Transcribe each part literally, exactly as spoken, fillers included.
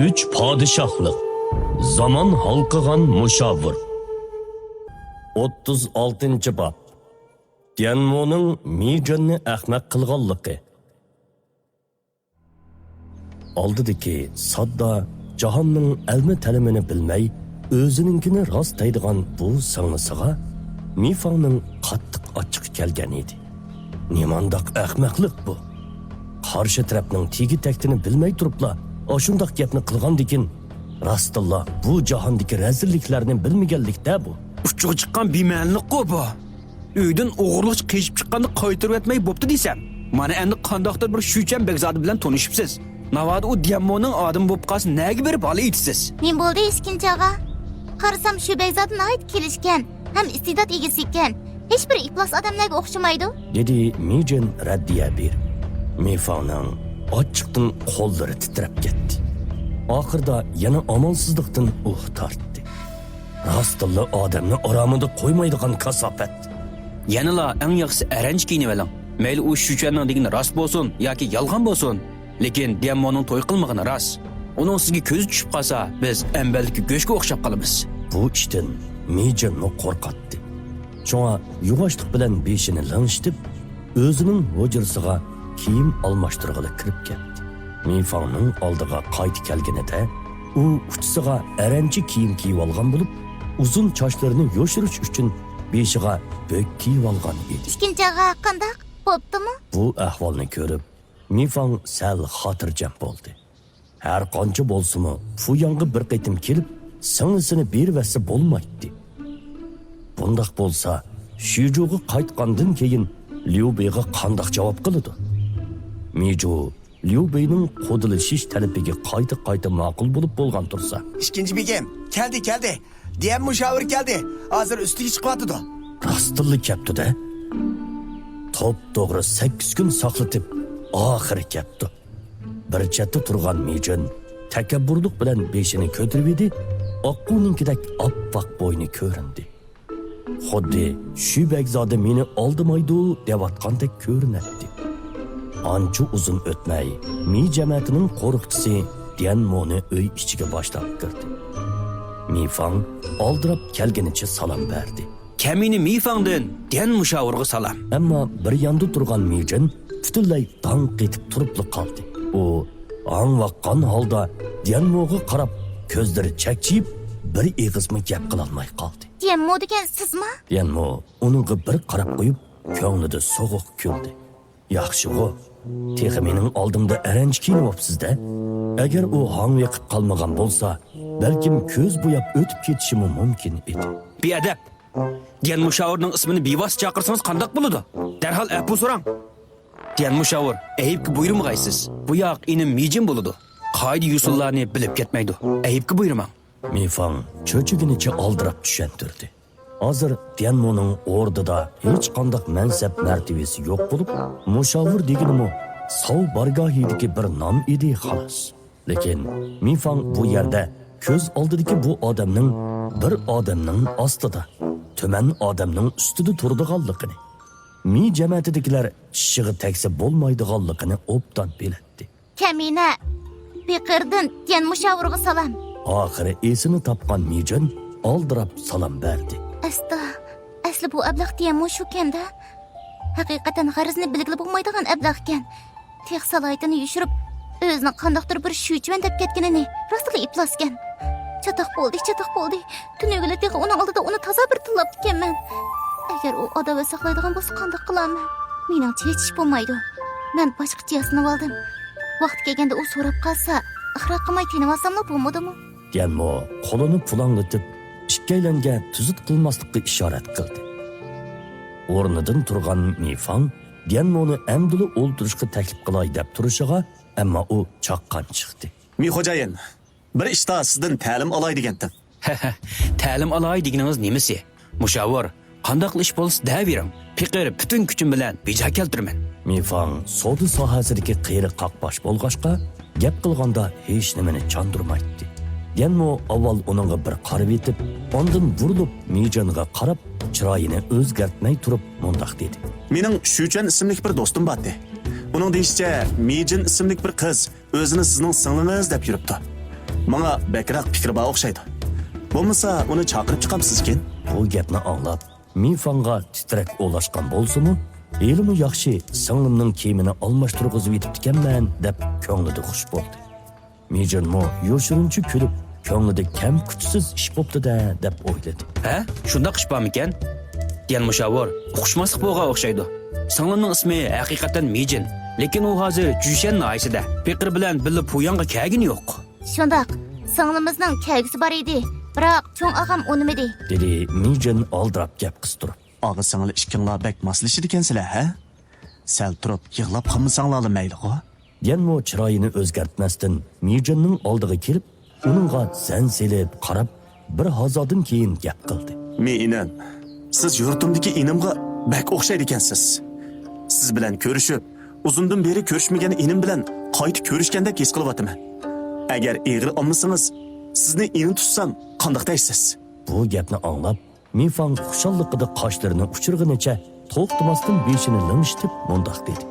ئۈچ پادىشاھلىق. زامان ھالقىغان مۇشاۋىر. ئوتتۇز ئالتىنچى باب. ديەنمونىڭ مىجىننى ئەخمەق قىلغانلىقى. ئالدىدىكى ساددا، جاھاننىڭ ئەلمە-تەلىمىنى بىلمەي، ئۆزىنىڭكىنى راست دەيدىغان بۇ سىڭلىسىغا مىفاڭنىڭ قاتتىق ئاچچىقى كەلگەن ئىدى. نېمانداق ئەخمەقلىق بۇ! قارشى تەرەپنىڭ تېگى-تەكتىنى بىلمەي تۇرۇپلا ئاشۇنداق گەپنى قىلغاندىكىن، راستتىنلا بۇ جاھاندىكى رەزىللىكلەرنى بىلمىگەنلىك-دە بۇ! ئۇچىغا چىققان بىمەنىلىكقۇ بۇ! ئۆيدىن ئوغرىلىقچە قېچىپ چىققاندا قايتۇرۇۋەتمەي بوپتۇ دېسەم، مانا ئەمدى قانداقتۇر بىر شۈچەن بەگزادە بىلەن تونۇشۇپسىز. ناۋادا ئۇ ديەنمونىڭ ئادىمى بولۇپ قالسا نەگە بېرىپ ھالى ئېيتىسىز؟ نېمە بولدى، ئىككىنچى ئاغا؟ قارىسام، شۈ بەگزادە ناھايىتى كېلىشكەن ھەم ئىستېدات ئىگىسى ئىكەن. ھېچبىر ئىپلاس ئادەملەرگە ئوخشىمايدۇ. دېدى مىجىن رەددىيە بېرىپ. مىفاڭنىڭ ئاچچىقتىن قوللىرى تىترەپ كەتتى. ئاخىرىدا يەنە ئامالسىزلىقتىن ئۇھ تارتتى. راستتىنلا ئادەمنى ئارامىدا قويمايدىغان كاساپەت. يەنىلا ئەڭ ياخشىسى ئەرەنچە كىيىنىۋېلىڭ. مەيلى ئۇ شۈچەننىڭ دېگىنى راست بولسۇن ياكى يالغان بولسۇن، لېكىن ديەنمونىڭ توي قىلمىغىنى راست. ئۇنىڭ سىزگە كۆزى چۈشۈپ قالسا، بىز ئەمبەلدىكى گۆشكە ئوخشاپ قالىمىز. بۇ ئىشتىن مىجىنمۇ قورقاتتى. شۇڭا يۇۋاشلىق بىلەن بېشىنى لىڭشىتىپ، ئۆزىنىڭ ھۇجرىسىغا كىيىم ئالماشتۇرغىلى كىرىپ كەتتى. مىفاڭنىڭ ئالدىغا قايتا كەلگىنىدە، ئۇ ئۇچىسىغا ئەرەنچە كىيىم كىيىۋالغان بولۇپ، ئۇزۇن چاچلىرىنى يوشۇرۇش ئۈچۈن بېشىغا بۆك كىيىۋالغان ئىدى. ئىككىنچى ئاغا، قانداق؟ بوپتۇمۇ؟ بۇ ئەھۋالنى كۆرۈپ، مىفاڭ سەل خاتىرجەم بولدى. ھەر قانچە بولسىمۇ، فۇياڭغا بىر قېتىم كېلىپ، سىڭلىسىنى بېرىۋەتسە بولمايتتى. بۇنداق بولسا، شىجۇغا قايتقاندىن كېيىن ليۇ بېيغا قانداق جاۋاب قىلىدۇ؟ مىجۇ ليۇ بېينىڭ قۇدىلىشىش تەلىپىگە قايتا-قايتا ماقۇل بولۇپ بولغان تۇرسا. ئىككىنچى بېگىم، كەلدى، كەلدى. ديەن مۇشاۋىر كەلدى. ھازىر ئۈستىگە چىقىۋاتىدۇ. راستتىنلا كەپتۇ-دە. توپتوغرا سەككىز كۈن ساقلىتىپ، ئاخىرى كەپتۇ. بىر چەتتە تۇرغان مىجىن تەكەببۇرلۇق بىلەن بېشىنى كۆتۈرۈۋىدى، ئاققۇنىڭكىدەك ئاپئاق بوينى كۆرۈندى. خۇددى شۈ بەگزادە مېنى ئالدىمايدۇ دەۋاتقاندەك كۆرۈنەتتى. ئانچە ئۇزۇن ئۆتمەي، مى جەمەتىنىڭ قورۇقچىسى ديەنمونى ئۆي ئىچىگە باشلاپ كىردى. مىفاڭ ئالدىراپ كەلگىنىچە سالام بەردى. كەمىنە مىفاڭدىن ديەن مۇشاۋىرغا سالام. ئەمما بىر ياندا تۇرغان مىجىن پۈتۈنلەي داڭ قېتىپ تۇرۇپلا قالدى. ئۇ ھاڭۋاققان ھالدا ديەنموغا قاراپ، كۆزلىرى چەكچىيىپ، بىر ئېغىزمۇ گەپ قىلالماي قالدى. ديەنمو دېگەن سىزما؟ ديەنمو ئۇنىڭغا بىر قاراپ قويۇپ، كۆڭلىدە سوغۇق كۈلدى. ياخشىغۇ، تېخى مېنىڭ ئالدىمدا ئەرەنچە كىيىنىۋاپسىز-دە. ئەگەر ئۇ ھاڭۋېقىپ قالمىغان بولسا، بەلكىم كۆز بوياپ ئۆتۈپ كېتىشىمۇ مۇمكىن ئىدى. بىئەدەپ! ديەن مۇشاۋىرنىڭ ئىسمىنى بىۋاسىتە چاقىرسىڭىز قانداق بولىدۇ؟ دەرھال ئەپۇ سوراڭ! ديەن مۇشاۋىر، ئەيىبكە بۇيرۇمىغايسىز. بۇ ياق ئىنىم مىجىن بولىدۇ. قائىدە-يوسۇنلارنى بىلىپ كەتمەيدۇ. ئەيىبكە بۇيرۇماڭ. مىفاڭ چۆچۈگىنىچە ئالدىراپ چۈشەندۈردى. ھازىر ديەنمونىڭ ئوردىدا ھېچقانداق مەنسەپ مەرتىۋىسى يوق بولۇپ، مۇشاۋىر دېگىنىمۇ ساۋ بارگاھىدىكى بىر نام ئىدى، خالاس. لېكىن مىفاڭ بۇ يەردە كۆز ئالدىدىكى بۇ ئادەمنىڭ بىر ئادەمنىڭ ئاستىدا، تۈمەن ئادەمنىڭ ئۈستىدە تۇرىدىغانلىقىنى، مى جەمەتىدىكىلەر چىشىغا تەگسە بولمايدىغانلىقىنى ئوبدان بىلەتتى. كەمىنە! پېقىردىن ديەن مۇشاۋىرغا سالام! ئاخىرى ئېسىنى تاپقان مىجىن ئالدىراپ سالام بەردى. ئەستا، ئەسلى بۇ ئەبلەخ ديەنمۇ شۇكەن-دە. ھەقىقەتەن غەرىزىنى بىلگىلى بولمايدىغان ئەبلەخكەن. تېخى سالاھىيىتىنى يوشۇرۇپ، ئۆزىنى قانداقتۇر بىر شۈچۈەن دەپ كەتكىنىنى راستلا ئىپلاسكەن. چاتاق بولدى، چاتاق بولدى. تۈنۈگۈنلا تېخى ئۇنىڭ ئالدىدا ئۇنى تازا بىر تىللاپتىكەنمەن. ئەگەر ئۇ ئاداۋەت ساقلايدىغان بولسا قانداق قىلارمەن؟ مېنىڭچە ھېچ ئىش بولمايدۇ. مەن باشقىچە ياسىنىۋالدىم. ۋاقتى كەلگەندە ئۇ سوراپ قالسا، ئىقرار قىلماي تىنىۋالساملا بولمىدىمۇ؟ ديەنمو قولىنى پۇلاڭلىتىپ، ئىككىيلەنگە تۈزۈت قىلماسلىققا ئىشارەت قىلدى. ئورنىدىن تۇرغان مىفاڭ ديەنمونى ئەمدىلا ئولتۇرۇشقا تەكلىپ قىلاي دەپ تۇرۇشىغا، ئەمما ئۇ چاققان چىقتى. مى خوجايىن، بىر ئىشتا سىزدىن تەلىم ئالاي دېگەنتىم. تەلىم ئالاي دېگىنىڭىز نېمىسى؟ مۇشاۋىر، قانداقلا ئىش بولسا دەۋېرىڭ. پېقىر پۈتۈن كۈچۈم بىلەن بىجا كەلتۈرىمەن. مىفاڭ سودا ساھەسىدىكى قېرى قاقباش بولغاچقا، گەپ قىلغاندا ھېچنېمىنى چاندۇرمايتتى. ديەنمو ئاۋۋال ئۇنىڭغا بىر قارىۋېتىپ، ئاندىن بۇرۇلۇپ مىجىنغا قاراپ، چىرايىنى ئۆزگەرتمەي تۇرۇپ مۇنداق دېدى. مېنىڭ شۈچۈەن ئىسىملىك بىر دوستۇم بارتى. ئۇنىڭ دېيىشىچە، مىجىن ئىسىملىك بىر قىز ئۆزىنى سىزنىڭ سىڭلىڭىز دەپ يۈرۈپتۇ. ماڭا بەكرەك پىكرى بار ئوخشايدۇ. بولمىسا ئۇنى چاقىرىپ چىقامسىزكىن؟ بۇ گەپنى ئاڭلاپ، مىفاڭغا تىترەك ئولاشقان بولسىمۇ، ھېلىمۇ ياخشى سىڭلىمنىڭ كىيىمىنى ئالماشتۇرغۇزۇۋېتىپتىكەنمەن دەپ كۆڭلىدە خۇش بولدى. مىجىنمۇ يوشۇرۇنچە كۈلۈپ، كۆڭلىدە كەم كۈتۈسىز ئىش بوپتۇ-دە دەپ ئويلىدى. ھە؟ شۇنداق ئىش بارمىكەن؟ دىيەن مۇشاۋىر، ئۇقۇشماسلىق بولغان ئوخشايدۇ. سىڭلىمنىڭ ئىسمى ھەقىقەتەن مىجىن، لېكىن ئۇ ھازىر جۈشەن ناھىيەسىدە، پېقىر بىلەن بىللە پۇياڭغا كەلگىنى يوق. شۇنداق، سىڭلىمىزنىڭ كەلگۈسى بار ئىدى، بىراق چوڭ ئاغام ئۇنىمىدى. دېدى مىجىن ئالدىراپ گەپ قىستۇرۇپ. ئاغا-سىڭىل ئىككىڭلار بەك ماسلىشىدىكەنسىلەر، ھە؟ سەل تۇرۇپ يىغلاپ قالمىساڭلارلا مەيلىغۇ. ديەنمۇ چىرايىنى ئۆزگەرتمەستىن مىجىننىڭ ئالدىغا كېلىپ، ئۇنىڭغا زەن سېلىپ قاراپ، بىر ھازادىن كېيىن گەپ قىلدى. مېي ئىنىم، سىز يۇرتۇمدىكى ئىنىمغا بەك ئوخشايدىكەنسىز. سىز بىلەن كۆرۈشۈپ، ئۇزۇندىن بېرى كۆرۈشمىگەن ئىنىم بىلەن قايتا كۆرۈشكەندەك ھېس قىلىۋاتىمەن. ئەگەر ئېغىر ئالمىسىڭىز، سىزنى ئىنى تۇتسام قانداق دەيسىز؟ بۇ گەپنى ئاڭلاپ، مىفاڭ خۇشاللىقىدا قاشلىرىنى ئۇچۇرغىنىچە توختىماستىن بېشىنى لىڭشىتىپ مۇنداق دېدى.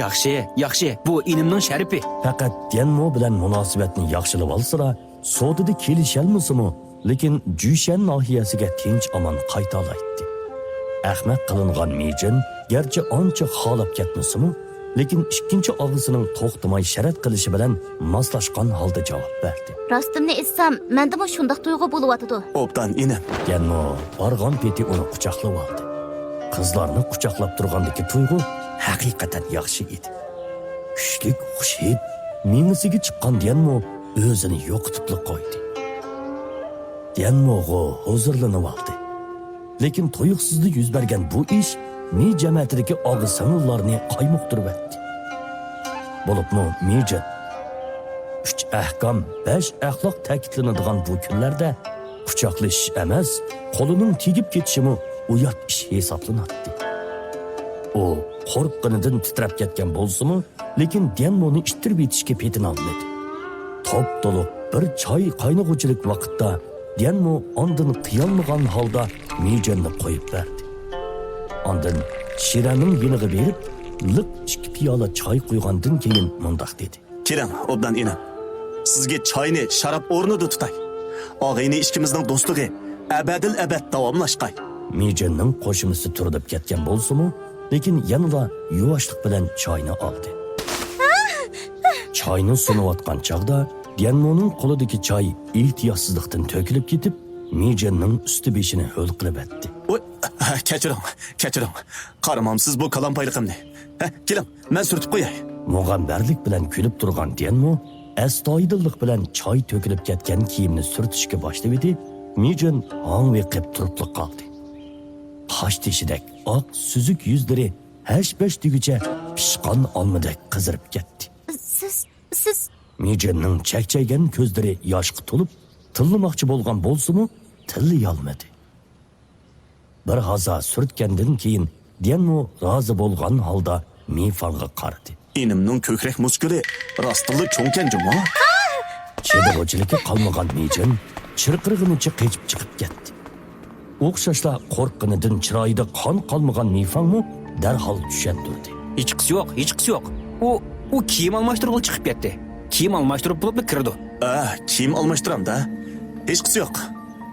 ياخشى، ياخشى، بۇ ئىنىمنىڭ شەرىپى. پەقەت ديەنمو بىلەن مۇناسىۋەتنى ياخشىلىۋالسىلا، سودىدا كېلىشەلمىسىمۇ، لېكىن جۈشەن ناھىيەسىگە تىنچ-ئامان قايتالايتتى. ئەخمەق قىلىنغان مىجىن گەرچە ئانچە خالاپ كەتمىسىمۇ، لېكىن ئىككىنچى ئاغىسىنىڭ توختىماي شەرەت قىلىشى بىلەن ماسلاشقان ھالدا جاۋاب بەردى. راستىمنى ئېيتسام، مەندىمۇ شۇنداق تۇيغۇ بولۇۋاتىدۇ. ئوبدان ئىنىم. ديەنمو بارغان پېتى ئۇنى قۇچاقلىۋالدى. قىزلارنى قۇچاقلاپ تۇرغاندىكى تۇيغۇ ھەقىقەتەن ياخشى ئىدى. كۈچلۈك خۇش ھىد مېڭىسىگە چىققان ديەنمو ئۆزىنى يوقىتىپلا قويدى. ديەنموغۇ ھۇزۇرلىنىۋالدى. لېكىن تۇيۇقسىزلا يۈز بەرگەن بۇ ئىش مىي جەمەتىدىكى ئاغا-سىڭىللارنى قايمۇقتۇرۇۋەتتى. بولۇپمۇ مىجىن، ئۈچ ئەھكام، بەش ئەخلاق تەكىتلىنىدىغان بۇ كۈنلەردە قۇچاقلىشىش ئەمەس، قولىنىڭ تېگىپ كېتىشىمۇ ئۇيات ئىش ھېسابلىناتتى. ئۇ قورققىنىدىن تىترەپ كەتكەن بولسىمۇ، لېكىن ديەنمونى ئىتتىرىۋېتىشكە پېتىنالمىدى. توپتولۇق بىر چاي قاينىغۇچىلىك ۋاقىتتا ديەنمو ئاندىن قىيالمىغان ھالدا مىجىننى قويۇپ بەردى. ئاندىن شىرەنىڭ يېنىغا بېرىپ، لىق ئىككى پىيالە چاي قۇيغاندىن كېيىن مۇنداق دېدى. كېلىڭ، ئوبدان ئىنىم. سىزگە چاينى شاراب ئورنىدا تۇتاي. ئاغىنە ئىككىمىزنىڭ دوستلۇقى ئەبەدىل ئەبەد داۋاملاشقاي. مىجىننىڭ قوشۇمىسى تۇرۇلۇپ كەتكەن بولسىمۇ، لېكىن يەنىلا يۇۋاشلىق بىلەن چاينى ئالدى. چاينى سۇنۇۋاتقان چاغدا ديەنمونىڭ قولىدىكى چاي ئېھتىياتسىزلىقتىن تۆكۈلۈپ كېتىپ، مىجىننىڭ ئۈستى بېشىنى ھۆل قىلىۋەتتى. ۋوي، كەچۈرۈڭ، كەچۈرۈڭ. قارىمامسىز بۇ كالامپايلىقىمنى. ھە، كېلىڭ، مەن سۈرتۈپ قوياي. مۇغەمبەرلىك بىلەن كۈلۈپ تۇرغان ديەنمو ئەستايىدىللىق بىلەن چاي تۆكۈلۈپ كەتكەن كىيىمنى سۈرتۈشكە باشلىۋىدى، مىجىن ھاڭۋېقىپ تۇرۇپلا قالدى. قاشتېشىدەك ئاق سۈزۈك يۈزلىرى ھەش-پەش دېگۈچە پىشقان ئالمىدەك قىزىرىپ كەتتى. سىز، سىز. مىجىننىڭ چەكچەيگەن كۆزلىرى ياشقا تولۇپ، تىللىماقچى بولغان بولسىمۇ، تىللىيالمىدى. بىر ھازا سۈرتكەندىن كېيىن، ديەنمو رازى بولغان ھالدا مىفاڭغا قارىدى. ئىنىمنىڭ كۆكرەك مۇسكۇلى راستتىنلا چوڭكەن جۇمۇ. چىدىغۇچىلىكى قالمىغان مىجىن چىرقىرىغىنىچە قېچىپ چىقىپ كەتتى. ئوخشاشلا قورققىنىدىن چىرايىدا قان قالمىغان مىفاڭمۇ دەرھال چۈشەندۈردى. ھېچقىسى يوق، ھېچقىسى يوق. ئۇ، ئۇ كىيىم ئالماشتۇرغىلى چىقىپ كەتتى. كىيىم ئالماشتۇرۇپ بولۇپلا كىرىدۇ. ئە، كىيىم ئالماشتۇرامدا؟ ھېچقىسى يوق.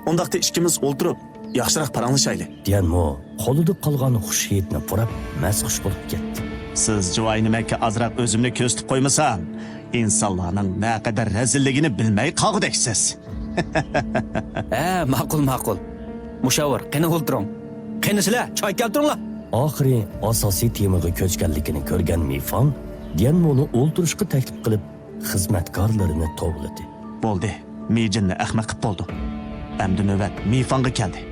ئۇنداقتا ئىككىمىز ئولتۇرۇپ، ياخشىراق پاراڭلىشايلى. ديەنمو قولىدا قالغان خۇش ھىدنى پۇراپ، مەستخۇش بولۇپ كەتتى. سىز جۇۋاينىمەككە ئازراق ئۆزۈمنى كۆرسىتىپ قويمىسام، ئىنسانلارنىڭ نەقەدەر رەزىللىكىنى بىلمەي قالغۇدەكسىز. ھە، ماقۇل، ماقۇل. مۇشاۋىر، قېنى ئولتۇرۇڭ. قېنى سىلەر، چاي كەلتۈرۈڭلار. ئاخىرى ئاساسىي تېمىغا كۆچكەنلىكىنى كۆرگەن مىفاڭ ديەنمونى ئولتۇرۇشقا تەكلىپ قىلىپ، خىزمەتكارلىرىنى توۋلىدى. بولدى، مىجىننى ئەخمەق قىپ بولدۇم. ئەمدى نۆۋەت مىفاڭغا كەلدى.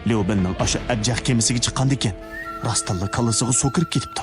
ليۇبىننىڭ ئاشۇ ئەبجەق كېمىسىگە چىققاندىكىن، راستتىنلا كاللىسىغا سۇ كىرىپ كېتىپتۇ.